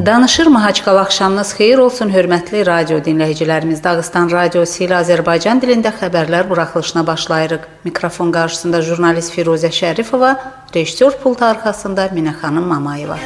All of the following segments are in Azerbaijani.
Danışır Mahaçqala, axşamınız xeyir olsun, hörmətli radio dinləyicilərimiz. Dağıstan Radiosu ilə Azərbaycan dilində xəbərlər buraxılışına başlayırıq. Mikrofon qarşısında jurnalist Firuzə Şərifova, rejissor pultu arxasında Minə xanım Mamayeva.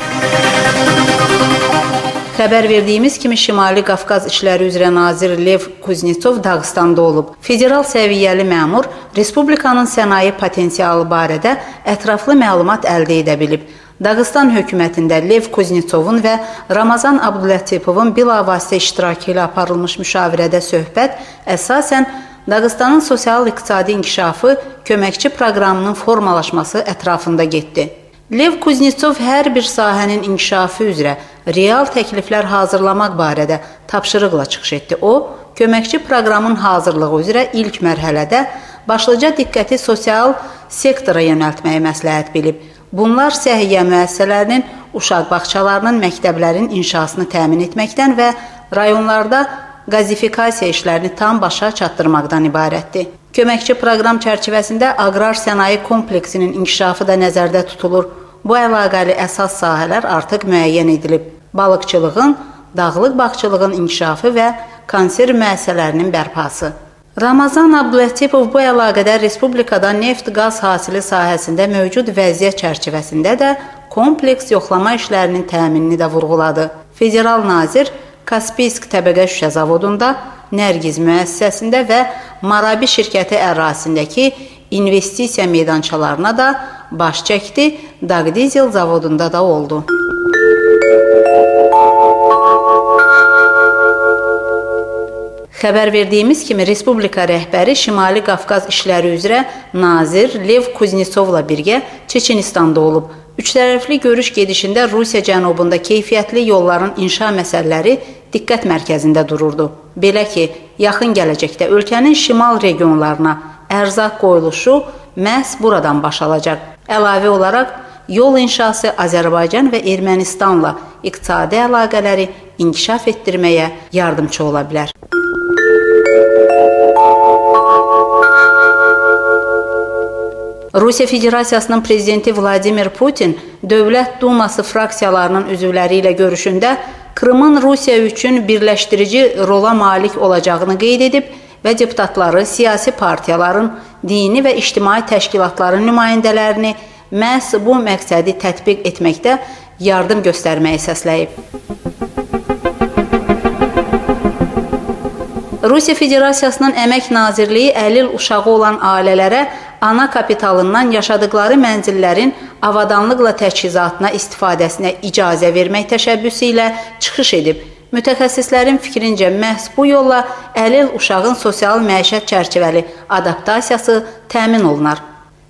Xəbər verdiyimiz kimi Şimali Qafqaz İşləri üzrə nazir Lev Kuznetsov Dağıstanda olub. Federal səviyyəli məmur respublikanın sənaye potensialı barədə ətraflı məlumat əldə edə bilib. Dağıstan hökumətində Lev Kuznetsovun və Ramazan Abdulatipovun bilavasitə iştirakı ilə aparılmış müşavirədə söhbət əsasən Dağıstanın sosial-iqtisadi inkişafı köməkçi proqramının formalaşması ətrafında getdi. Lev Kuznetsov hər bir sahənin inkişafı üzrə real təkliflər hazırlamaq barədə tapşırıqla çıxış etdi. O, köməkçi proqramın hazırlığı üzrə ilk mərhələdə başlıca diqqəti sosial sektora yönəltməyi məsləhət bilib. Bunlar səhiyyə müəssisələrinin, uşaq bağçalarının, məktəblərin inşasını təmin etməkdən və rayonlarda qazifikasiya işlərini tam başa çatdırmaqdan ibarətdir. Köməkçi proqram çərçivəsində aqrar sənaye kompleksinin inkişafı da nəzərdə tutulur. Bu əlaqəli əsas sahələr artıq müəyyən edilib. Balıqçılığın, dağlıq bağçılığın inkişafı və konserv müəssisələrinin bərpası. Ramazan Abdulatipov bu əlaqədə respublikada neft-qaz hasili sahəsində mövcud vəziyyət çərçivəsində də kompleks yoxlama işlərinin təminini də vurğuladı. Federal nazir Kaspiysk təbəqə şüşə zavodunda, Nərgiz müəssisəsində və Marabi şirkəti ərazisindəki investisiya meydançalarına da baş çəkdi, Dağdizel zavodunda da oldu. Xəbər verdiyimiz kimi Respublika rəhbəri Şimali Qafqaz İşləri üzrə nazir Lev Kuznetsovla birgə Çeçenistanda olub. Üçtərəfli görüş gedişində Rusiya cənubunda keyfiyyətli yolların inşa məsələləri diqqət mərkəzində dururdu. Belə ki, yaxın gələcəkdə ölkənin şimal regionlarına ərzaq qoyuluşu məhz buradan baş alacaq. Əlavə olaraq yol inşası Azərbaycan və Ermənistanla iqtisadi əlaqələri inkişaf etdirməyə yardımçı ola bilər. Rusiya Federasiyasının prezidenti Vladimir Putin Dövlət Duması fraksiyalarının üzvləri ilə görüşündə Krımın Rusiya üçün birləşdirici rola malik olacağını qeyd edib və deputatları, siyasi partiyaların, dini və ictimai təşkilatların nümayəndələrini məhz bu məqsədi tətbiq etməkdə yardım göstərməyi səsləyib. Rusiya Federasiyasının Əmək Nazirliyi əlil uşağı olan ailələrə ana kapitalından yaşadıkları mənzillərin avadanlıqla təchizatına istifadəsinə icazə vermək təşəbbüsü ilə çıxış edib. Mütəxəssislərin fikrincə məhz bu yolla əlil uşağın sosial məişət çərçivəli adaptasiyası təmin olunar.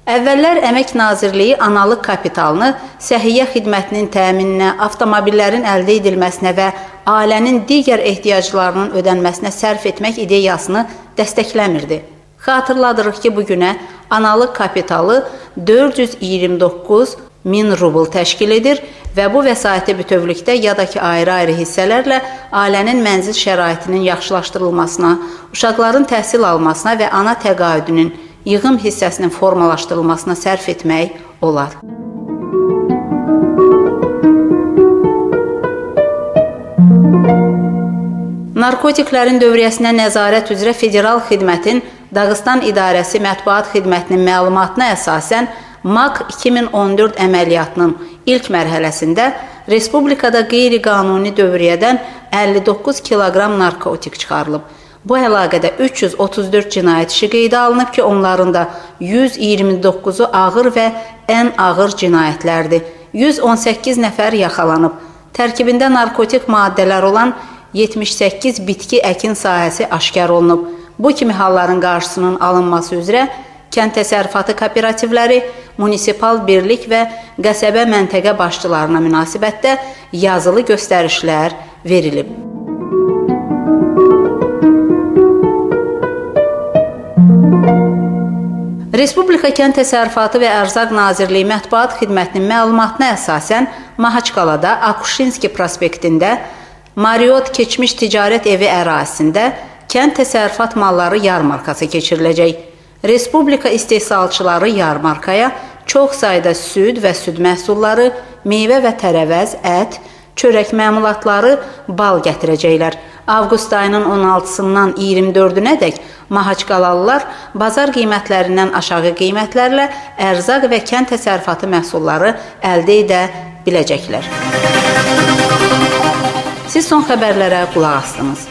Əvvəllər Əmək Nazirliyi analıq kapitalını səhiyyə xidmətinin təmininə, avtomobillərin əldə edilməsinə və ailənin digər ehtiyaclarının ödənməsinə sərf etmək ideyasını dəstəkləmirdi. Xatırladırıq ki, bu günə analıq kapitalı 429 min rubl təşkil edir və bu vəsaiti bütövlükdə ya da ki ayrı-ayrı hissələrlə ailənin mənzil şəraitinin yaxşılaşdırılmasına, uşaqların təhsil almasına və ana təqaüdünün yığım hissəsinin formalaşdırılmasına sərf etmək olar. Narkotiklərin dövriyyəsinə nəzarət üzrə Federal Xidmətin Dağıstan İdarəsi Mətbuat Xidmətinin məlumatına əsasən MAK 2014 əməliyyatının ilk mərhələsində respublikada qeyri-qanuni dövriyyədən 59 kiloqram narkotik çıxarılıb. Bu əlaqədə 334 cinayət işi qeydə alınıb ki, onların da 129-u ağır və ən ağır cinayətlərdir. 118 nəfər yaxalanıb. Tərkibində narkotik maddələr olan 78 bitki əkin sahəsi aşkar olunub. Bu kimi halların qarşısının alınması üzrə kənd təsərrüfatı kooperativləri, munisipal birlik və qəsəbə məntəqə başçılarına münasibətdə yazılı göstərişlər verilib. Respublika Kənd Təsərrüfatı və Ərzaq Nazirliyi Mətbuat Xidmətinin məlumatına əsasən Mahaçqalada Akuşinski prospektində Mariot keçmiş ticarət evi ərazisində kənd təsərrüfat malları yarmarkası keçiriləcək. Respublika istehsalçıları yarmarkaya çox sayda süd və süd məhsulları, meyvə və tərəvəz, ət, Çörək məmulatları, bal gətirəcəklər. Avqust ayının 16-sından 24-ünədək Mahaçqalalılar bazar qiymətlərindən aşağı qiymətlərlə ərzaq və kənd təsərrüfatı məhsulları əldə edə biləcəklər. Siz son xəbərlərə qulaq asdınız.